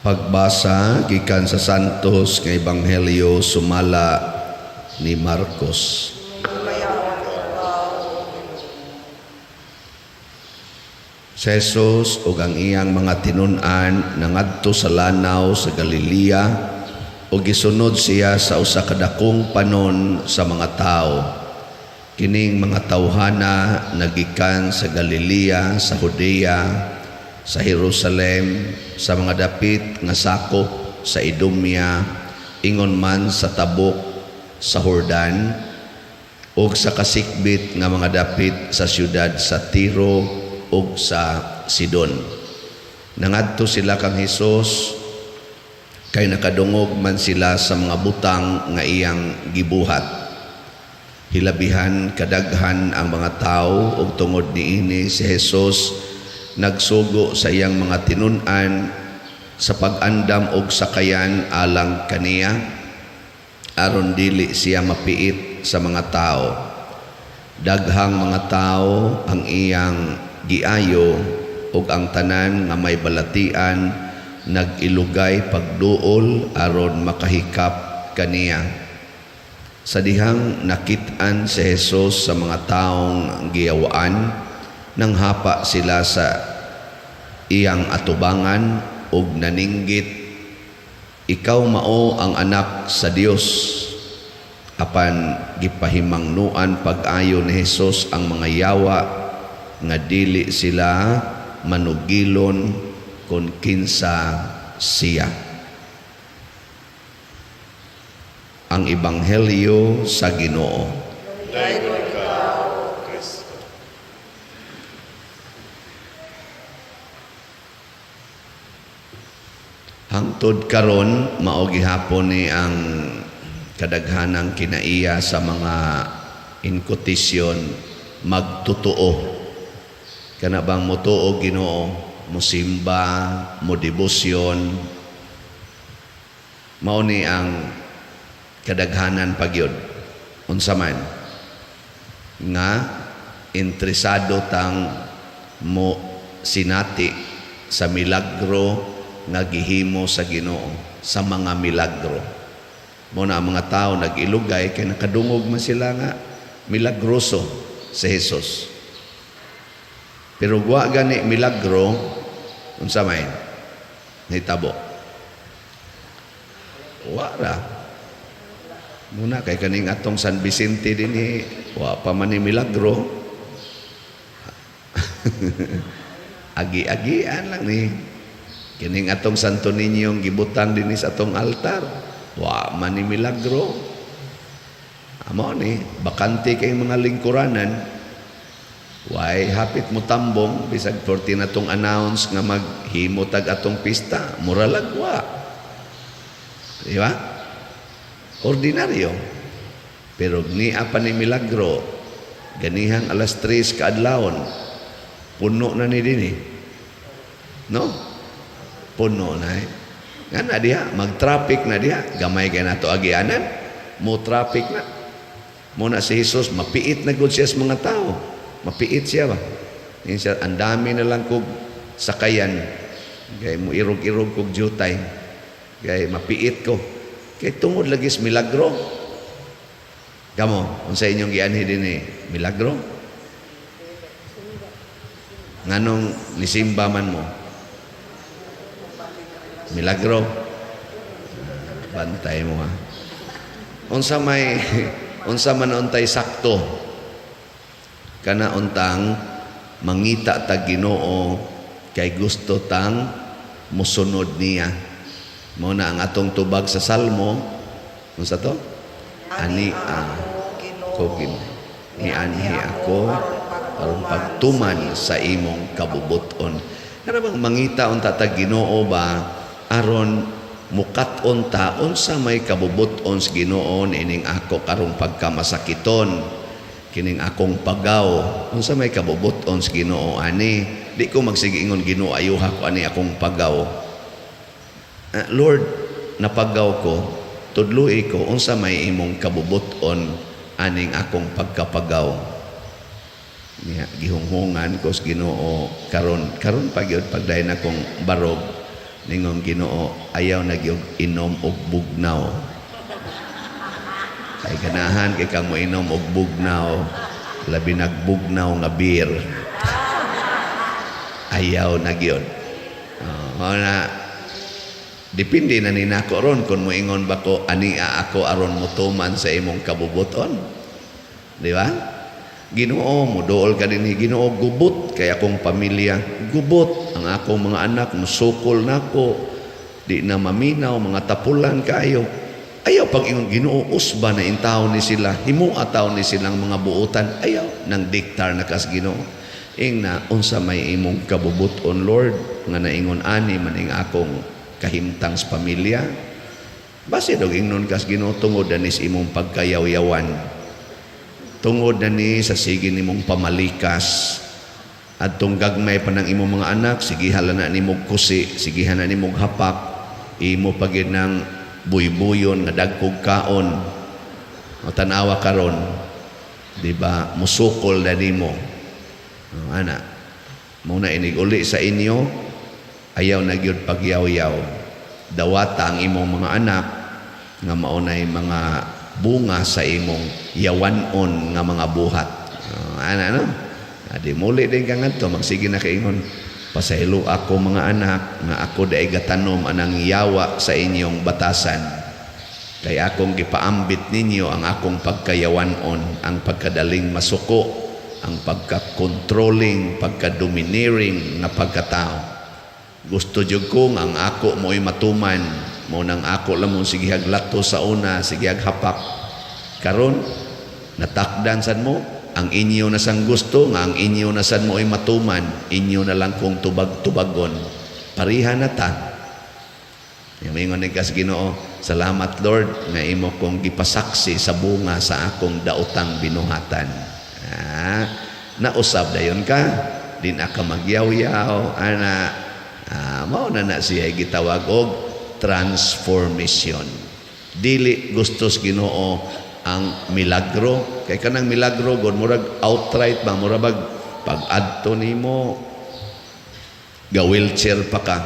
Pagbasa gikan sa Santos nga Ebanghelyo sumala ni Marcos. Si Jesus ug ang iyang mga tinun-an nangadto sa lanaw sa Galilea ug gisunod siya sa usa ka dakong panon sa mga tawo. Kining mga tawhana nagikan sa Galilea, sa Judea, sa Jerusalem, sa mga dapit nga sakop sa Idumea, ingon man sa tabok sa Jordan, ug sa kasikbit nga mga dapit sa siyudad sa Tiro ug sa Sidon. Nangadto sila kang Hesus kay nakadungog man sila sa mga butang nga iyang gibuhat. Hilabihan kadaghan ang mga tawo ug tungod niini si Hesus nagsugo sa iyang mga tinun-an sa pag-andam og sakayan alang kaniya aron dili siya mapiit sa mga tao. Daghang mga tao ang iyang giayo ug ang tanan nga may balatian nag-ilugay pagduol aron makahikap kaniya. Sa dihang nakit-an si Jesus sa mga taong giyawaan, nanghapa sila sa iyang atubangan ug naninggit, "Ikaw mao ang anak sa Dios." Apan gipahimangnuan pag-ayo ni Hesus ang mga yawa nga dili sila manugilon kon kinsa siya. Ang Ebanghelyo sa Ginoo. Dayon ikaw, Kristo. Hangtod karon mao gihapon ni ang kadaghanang kinaiya sa mga inkotisyon magtotoo. Kana bang motuo Ginoo, mosimba, modebosyon, mao ni ang kadaghanan pagyod. Unsa man nga interesado tang mo sinati sa milagro nga gihimo sa Ginoo, sa mga milagro. Mo na ang mga tao nag-ilugay kay nakadungog man sila nga milagroso si Jesus. Pero wa gani milagro, unsa may nahitabo? Wa ra. Muna kay kaning atong San Vicente dinhi, wa pa man ni milagro. Agi-agian lang ni. Kining atong Santo Niño gibutang dinhi sa atong altar, wa man ni milagro. Amo ni bakante kay mga lingkuranan. Way hapit mo tambong bisag 14 na tong announce nga maghimo tag atong pista, mura lagwa. Di ba? Ordinaryo. Pero niya pa ni milagro, ganihang alas 3 kaadlawon, puno na ni dinhi. No? Puno na eh. Nga na diha, mag-traffic na diha. Gamay kay nato agianan, mo traffic na. Muna si Jesus, mapiit na gud siya sa mga tao. Mapiit siya ba? Ngayon siya, ang dami na lang kog sakayan. Kay mo irog-irog kog jutay. Kay mapiit ko. Kay tungod lagi sa milagro. Kamo, unsa inyong gianhi dinhi? Milagro? Nganong nisimba man mo? Milagro? Bantay mo ha. Unsa may unsa man untay sakto? Kana untang mangita tag Ginoo kay gusto tang mosunod niya. Mao na ang atong tubag sa Salmo. Unsa to? Ani ako Ginoo, nianhi ako aron pagtuman sa imong kabubuton. Kana bang mangita unta tag Ginoo ba aron mukat-on ta unsa may kabubuton sa Ginoo niining ako karong pagkamasakiton, kining akong pagaw, unsa may kabubuton sa Ginoo ani? Di ko magsigingon, "Ginoo, ayuha ko ani akong pagaw." Lord, napagaw ko, tudloi ko unsa may imong kabubuton aning akong pagkapagaw. Niya gihunghungan ko sa Ginoo karon, karon pa gyud pagdayon akong barog. Ningon Ginoo, ayaw na gyud inom og bugnaw. Kay ganahan kay kang moinom og bugnaw, labi nagbugnaw nga beer. Ayaw na gyud. Oh, mao na depende na ni nako ron kung moingon ba ko ania ako aron motuman sa imong kabubuton. Di ba? Ginoo, muduol ka din, Ginoo, gubot kay akong pamilya. Gubot ang akong mga anak, musukol nako. Di na maminaw, mga tapulan kaayo. Ayaw pag ingon, Ginoo, usba na intawon ni sila, himua taon ni silang mga buutan. Ayaw, nang diktar na kas Ginoo. Ing na, unsa may imong kabubuton, Lord, nga naingon ani maning akong kahimtang sa pamilya. Basi dog ingnon kas Ginoo, tungod anis imong pagkayaw-yawan. Tungod na ni sa sige nimong pamalikas. Adtong gagmay pa ng imong mga anak, sigihan na nimog kusi, sigihan na nimog hapak, imo pagid ng buybuyon nga dagkog kaon. O tanawa karon, di ba, musukol na nimo. O, ana, muna inig uli sa inyo, ayaw na gyud pagyaw-yaw. Dawata ang imong mga anak nga maunay mga bunga sa imong yawanon nga mga buhat. Ana no? Adi muli din ka ngadto, magsige na kaingon, pasaylo ako mga anak nga ako daay gatanom anang yawa sa inyong batasan. Kay akong gipaambit ninyo ang akong pagkayawanon, ang pagkadaling masuko, ang pagka-controlling, pagka-domineering nga pagkatao. Gusto jud ko nga ang ako mo'y matuman, mo nang ako lang mo sigihag lato sa una, sigihag hapak. Karon natakdan sad mo ang inyo na sang gusto nga ang inyo na sad mo ay matuman, inyo na lang kong tubag-tubagon. Pariha na ta. Yung ingon ni kas Ginoo, salamat Lord nga imo kong gipasaksi sa bunga sa akong daotang binuhatan. Ah, nausab dayon ka, di na ka magyaw-yaw, ana, ah, mao na na siya gitawag og transformation. Dili gustos Ginoo ang milagro, kay kanang milagro god murag outright ba, murag bag pag adto nimo ga wheelchair pa ka,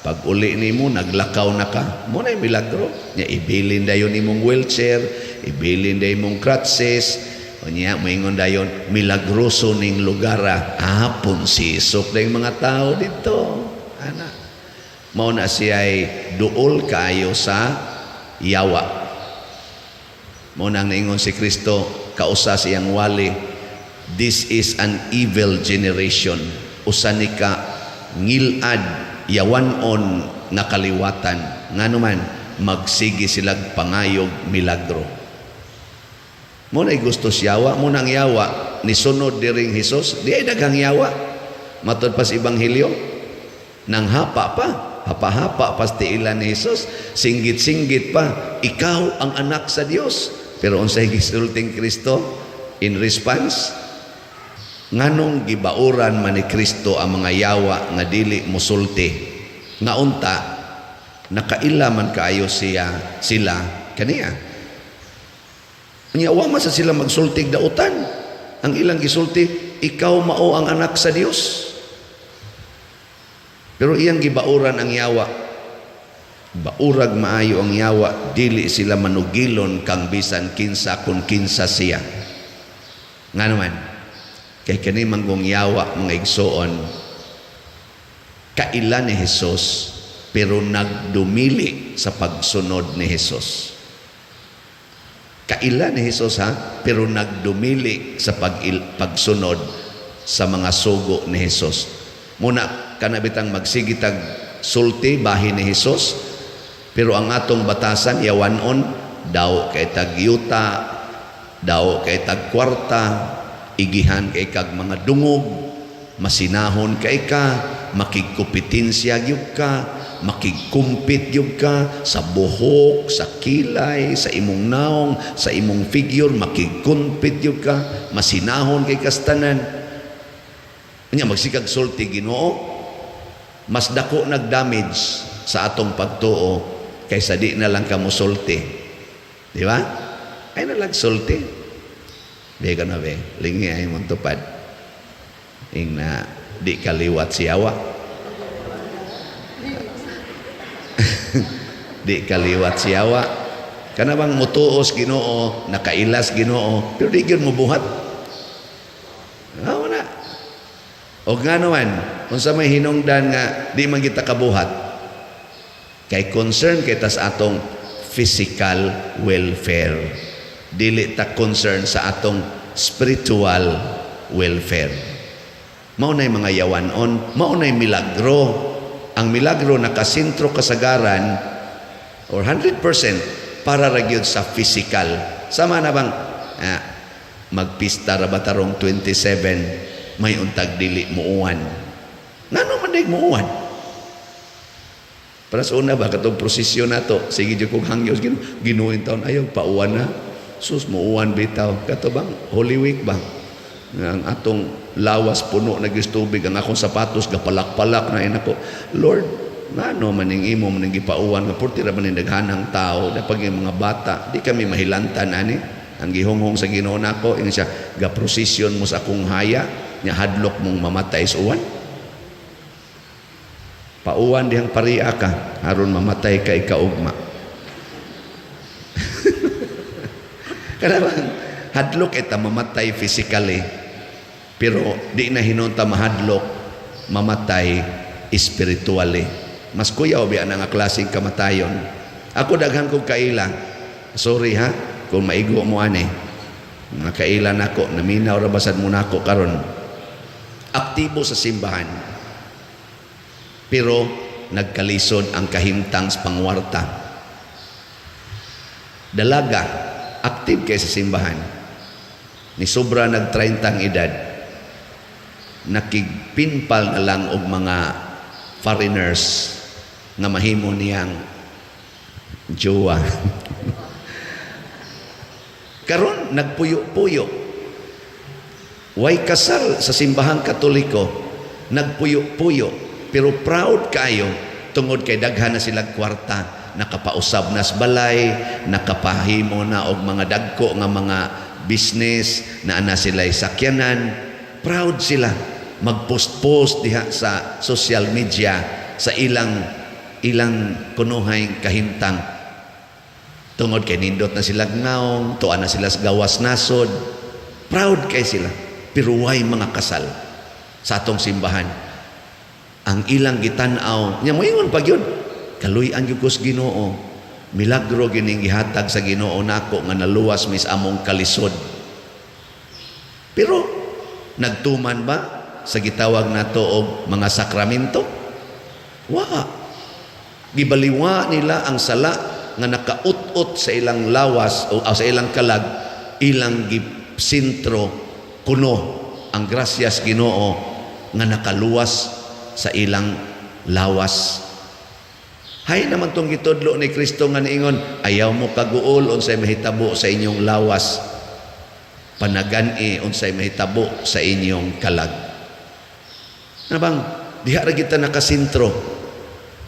pag uli nimo naglakaw na ka, mo na milagro nya. Ibilin dayon imong wheelchair, ibilin dayon imong crutches. Unya moingon dayon, milagroso ning lugar. Ah, punsisok dayong mga tao dito, ana. Mao na siya'y duol kaayo sa yawa. Mao nang naingon si Kristo kausa sa iyang wali, "This is an evil generation." Usa ni ka ngilad, yawanon nga kaliwatan. Ngano man magsige silag pangayog milagro. Mo na gusto siya yawa, mo nang yawa ni sunod diring Hesus, di ay daghang yawa. Matod pa sa Ebanghelyo, nang hapa pa, hapa-hapa pa sa tiilan ni Hesus, singgit-singgit pa, "Ikaw ang anak sa Dios." Pero unsay gisulting Kristo in response? Nganong gibauran man ni Kristo ang mga yawa nga dili musulti? Nga unta nakaila man kaayo siya sila kaniya. Nya wa man sa sila magsultig dautan. Ang ilang gisulti, "Ikaw mao ang anak sa Dios." Pero iyang gibauran ang yawa. Baurag maayo ang yawa, dili sila manugilon kang bisan kinsa kung kinsa siya. Nga naman, kay kani manggong yawa, mga igsoon, kaila ni Jesus pero nagdumili sa pagsunod ni Jesus. Kaila ni Jesus ha, pero nagdumili sa pagsunod sa mga sugo ni Jesus. Muna kanabitang magsigitag sulti bahin ni Jesus, pero ang atong batasan yawanon, daw kay tag yuta, daw kay tag kwarta, igihan kay kag mga dungog, masinahon kay ka, makigkumpetensya gyud ka, makigkumpit gyud ka sa buhok, sa kilay, sa imong naong, sa imong figure, makigkumpit gyud ka, masinahon kay kastanan. Nya magsikag sulti Ginoo, mas dako nagdamage sa atong pagtuo kaysa di na lang ka mosulti. Di ba? Ay na lang sulti. Be ka na be, lingi ay mong tupad. Ing na di kaliwat siyawa. Di kaliwat siyawa. Kana bang mutuos Ginoo, nakailas Ginoo, pero di gyud mobuhat. Ah, wala. O nga naman, unsa may hinungdan nga di man kita kabuhat? Kay concern kay tas atong physical welfare. Dili ta concern sa atong spiritual welfare. Mao nay mga yawanon, mao nay milagro. Ang milagro nakasentro kasagaran or 100% para ra gyud sa physical. Sama na bang magpista ra ba tarong 27, may untag dili muuwan. Ngano man dig muuwan? Para sa una ba katong prosesyon nato, sige jud kog hangyo, Ginoo, taon ayaw pauwan na. Sus, muuwan bitaw. Kato bang Holy Week ba? Nga ang atong lawas puno na gyud tubig, ang akong sapatos gapalak-palak na ina ko. Lord, ngano man ning imo man ning gipauwan nga purti ra man ning daghanang tao, dapag yung mga bata, di kami mahilantan ani. Ang gihunghong sa Ginoo nako, ingon siya, ga-prosesyon mo sa akong haya, nya hadlok mong mamatay sa uwan. Pauwan dihang paria ka, aron mamatay ka ikaugma. Kana bang hadlok eta mamatay physically, pero di na hinunta mahadlok mamatay spiritually. Mas kuyaw biya na nga klaseng kamatayon. Ako, daghan kog kaila. Sorry ha, kung maigo mo ani. Mga kaila nako, naminaw ra basad mo nako karon. Aktibo sa simbahan. Pero nagkalisod ang kahimtang sa pangwarta. Dalaga, aktive kay sa simbahan. Ni sobra nag 30 ang edad, nakigpinpal na lang og mga foreigners nga mahimo niyang jowa. Karon nagpuyo-puyo. Way kasal sa simbahang Katoliko, nagpuyo-puyo, pero proud kayo tungod kay daghan na silang kwarta, nakapausab na sa balay, nakapahimo na og mga dagko nga mga business, naa na sila sakyanan, proud sila magpost-post diha sa social media sa ilang ilang kunuhay kahimtang tungod kay nindot na sila ngaong, tuwa na sila sa gawas nasod, proud kay sila, pero way mga kasal sa atong simbahan. Ang ilang gitan-aw nya, moingon pag yun, kaluy-an gyud ko sa Ginoo, milagro gining gihatag sa Ginoo nako nga naluwas mis among kalisod. Pero nagtuman ba sa gitawag nato og mga sakramento? Wa. Gibaliwa nila ang sala nga nakaut-ut sa ilang lawas o sa ilang kalag, ilang gisentro kuno ang grasyas Ginoo nga nakaluwas sa ilang lawas. Hay naman tong gitudlo ni Kristo nga niingon, "Ayaw mo kaguol unsay mahitabo sa inyong lawas. Panagani unsay mahitabo sa inyong kalag." Ano bang diha ra kita nakasentro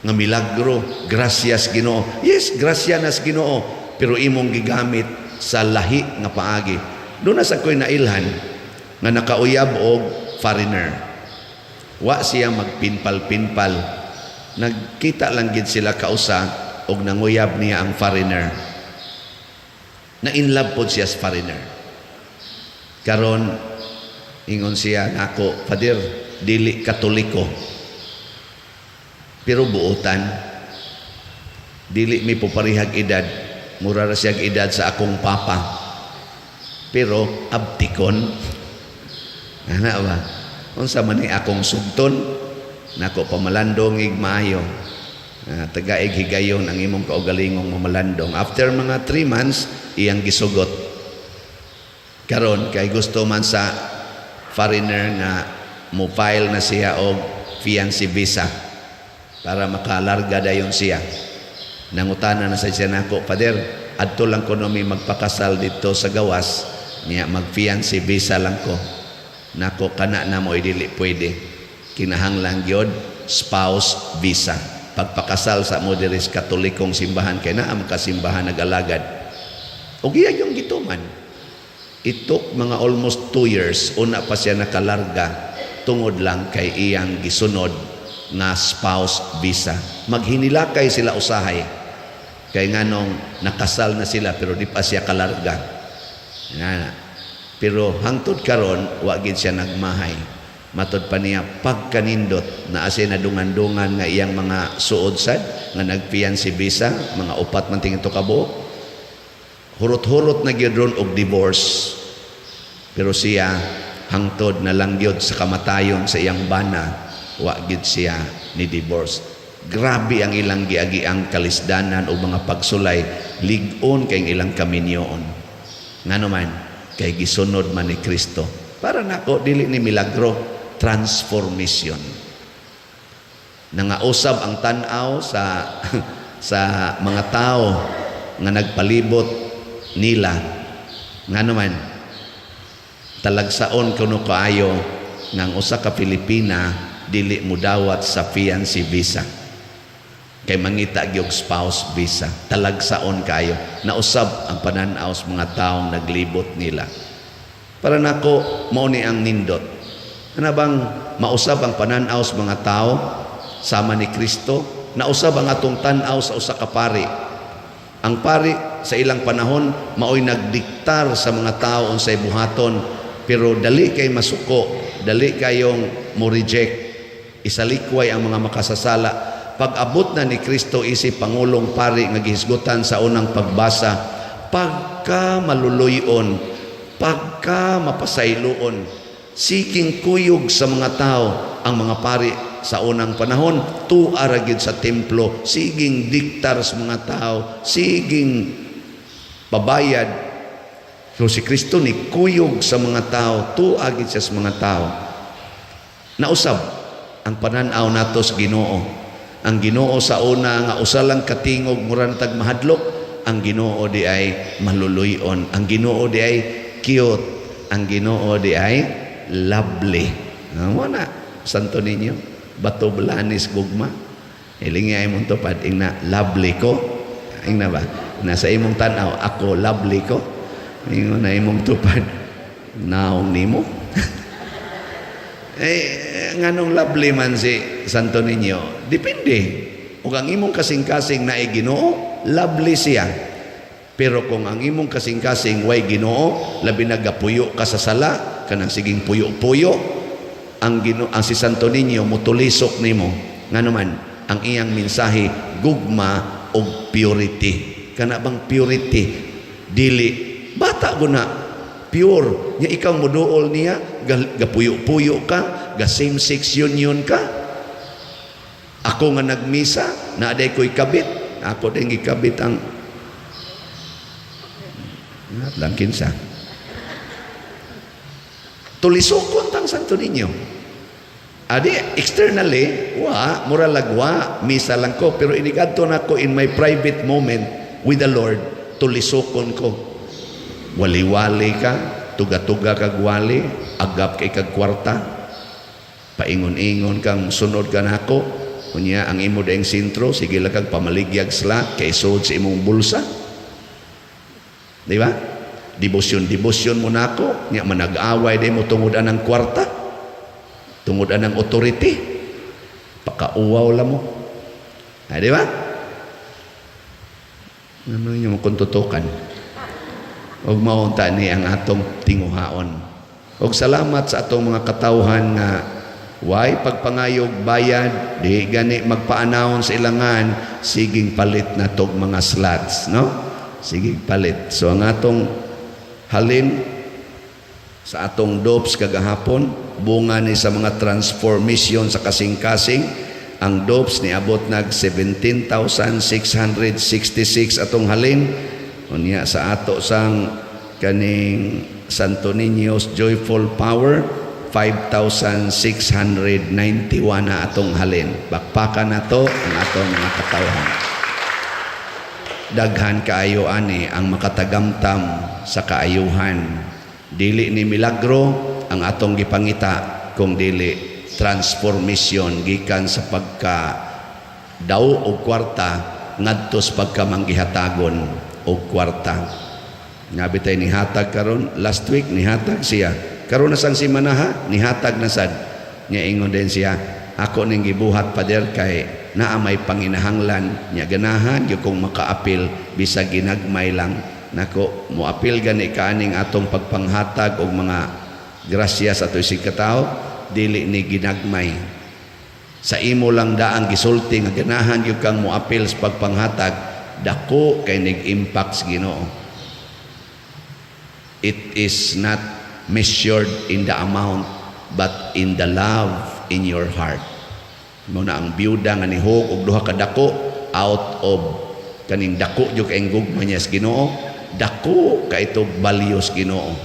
nga milagro, grasyas Ginoo. Yes, grasya nas Ginoo, pero imong gigamit sa lahi nga paagi. Doon na sa ko'y nailhan nga nakauyab og foreigner. Wa siya magpinpal-pinpal. Nagkita lang gid sila kausa og nanguyab niya ang foreigner. Na in love pod siya sa foreigner. Karon ingon siya nako, "Father, dili Katoliko. Pero buotan, dili mi poparehag edad, mura ra siyag edad sa akong papa. Pero abtikon." Ana ba? Unsa man ni akong sugton? Nako, pamalandong ig maayo. Tagaig higayon ang imong kaugalingong mamalandong. After mga 3 months, iyang gisugot. Karon kay gusto man sa foreigner nga mo file na siya og fiancé visa para makalarga dayon siya. Nangutana na sa siya nako, "Father, adto lang ko mi magpakasal dito sa gawas, niya mag-fiancé visa lang ko." Nako, kana na mo dili pwede. Kinahanglan gyud spouse visa. Pagpakasal sa mo diri sa Katolikong simbahan kay naa man kasimbahan nag-alagad. Og iya yung gituman. It took mga almost 2 years una pa siya nakalarga tungod lang kay iyang gisunod nga spouse visa. Maghinilakay sila usahay. Kay nganong nakasal na sila pero di pa siya kalarga. Nga. Pero hangtod karon, wa gid siya nagmahay. Matod pa niya, pagkanindot na siya nadungan-dungan nga iyang mga suod sad nga nagfiancé visa, mga upat man tingin to kabuok. Hurot-hurot na gyud ron og divorce. Pero siya hangtod na lang gyud sa kamatayon sa iyang bana, wa gyud siya ni divorce. Grabe ang ilang giagiang kalisdanan o mga pagsulay, lig-on kay ilang kaminyoon. Ngano man, kay gisunod man ni Kristo. Para nako, dili ni milagro, transformation. Nangausab ang tan-aw sa sa mga tao nga nagpalibot nila. Ngano man, talagsaon kuno kaayo nga ang usa ka Pilipina dili mudawat sa fiancé visa kay mangita gyud spouse visa. Talagsaon kaayo nausab ang panan-aw sa mga taong naglibot nila. Para nako, mao ni ang nindot. Ana bang mausab ang panan-aw sa mga tao sama ni Kristo? Nausab ang atong tan-aw sa usa ka pari. Ang pari sa ilang panahon maoy nagdiktar sa mga tao unsay buhaton, pero dali kay masuko, dali kayong mo reject, isalikway ang mga makasasala. Pag abot na ni Kristo isip pangulong pari nga gihisgutan sa unang pagbasa, pagka maluluyon, pagka mapasayloon, siging kuyog sa mga tao. Ang mga pari sa unang panahon tuara ra gyud sa templo, siging diktar sa mga tao, siging pabayad. So si Kristo ni kuyog sa mga tao, tua gyud siya sa mga tao. Nausab ang pananaw nato sa Ginoo. Ang Ginoo sa una nga usa lang katingog mura na tag mahadlok, ang Ginoo di ay maluluyon, ang Ginoo di ay cute, ang Ginoo di ay lovely. Mo na Santo Niño, bato blanis gugma. Ilingi ay mong tupad, ingna, "Lovely ko." Ingna ba? Nasa imong tanaw, ako lovely ko. Ingon na imong tupad, "Naong nimo." Eh, nganong lovely man si Santo Niño? Depende. Ug ang imong kasing-kasing naay Ginoo, lovely siya. Pero kung ang imong kasing-kasing way Ginoo, labi nagapuyo ka sa sala, kanang siging puyo-puyo, ang Ginoo, ang si Santo Niño mutulisok nimo. Ngano man, ang iyang mensahe gugma og purity. Kana bang purity? Dili bata guna pure nya ikaw moduol niya, gapuyo-puyo ka, ga same sex union ka. Ako nga nagmisa na aday ko'y kabit, ako din gikabit ang lang kinsa. Tulisokon tang Santo Niño. Adi externally wa mura lagwa, misa lang ko, pero inigadto na ko in my private moment with the Lord, tulisokon ko. Wali-wali ka, tuga-tuga kag wali, agap kay kag kwarta, paingon-ingon kang sunod ka nako, unya ang imo daing sentro, sige lang kag pamaligyag slot kay sud sa imong bulsa. Di ba? Debosyon, debosyon mo nako, nya manag-away di mo tungod anang kwarta, tungod anang authority. Pakauwaw la mo. Ay, di ba? Ano yung kung tutukan? Ug maunta ni ang atong tinguhaon. Og salamat sa atong mga katawhan nga way pagpangayog bayad, di gani magpa-announce ilangan, siging palit na tog mga slots, no? Siging palit. So ang atong halin sa atong dopes kagahapon, bunga ni sa mga transformation sa kasing-kasing. Ang dopes niabot nag 17,666 atong halin. Unya sa ato sang kaning Santo Niño's Joyful Power, 5,691 na atong halin. Bakpakan nato ang atong mga katawhan. Daghan kaayo ani ang makatagamtam sa kaayuhan. Dili ni milagro ang atong gipangita kung dili transformation gikan sa pagka daw og kwarta ngadto sa pagka manggihatagon og kwarta. Nga bitay nihatag karon, last week nihatag siya. Karon na sang simana ha, nihatag na sad. Nya ingon din siya, Ako ning gibuhat, Pader, kay naa may panginahanglan nya, ganahan gyud kong makaapil bisag ginagmay lang nako. Moapil gani kaaning atong pagpanghatag og mga grasya sa ato isig katawo, dili ni ginagmay. Sa imo lang daang gisulti nga ganahan gyud kang moapil sa pagpanghatag, dako kay nig-impact sa Ginoo. It is not measured in the amount but in the love in your heart. Mao na ang biyuda nga nihog og duha ka dako, out of kaning dako jud kay gugma niya sa Ginoo, dako kay ito value sa Ginoo.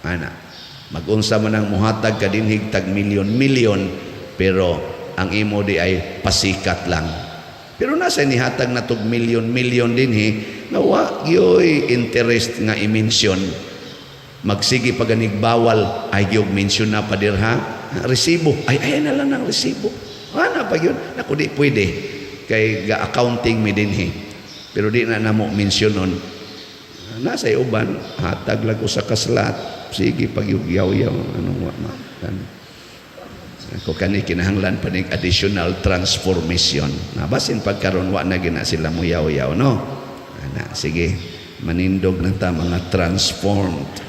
Ana, magunsa man ang muhatag ka dinhig tag milyon milyon, pero ang imo di ay pasikat lang. Pero nasa nihatag na tog milyon milyon dinhi nga wa gyoy interest nga i-mention. Magsige pa ganig bawal ay gyud mention na, "Pader ha, resibo." Ay, ay na lang ng resibo. Ana pa gyud naku, di pwede kay ga accounting mi dinhi. Pero di na namo mentionon. Nasa uban hatag lang usa ka slot, sige pag yaw-yaw anong wa ma kan. Ako kani kinahanglan pa ning additional transformation. Na basin pagkaron wa na gina sila mo yaw-yaw, no. Ana, sige, manindog na ta mga transformed.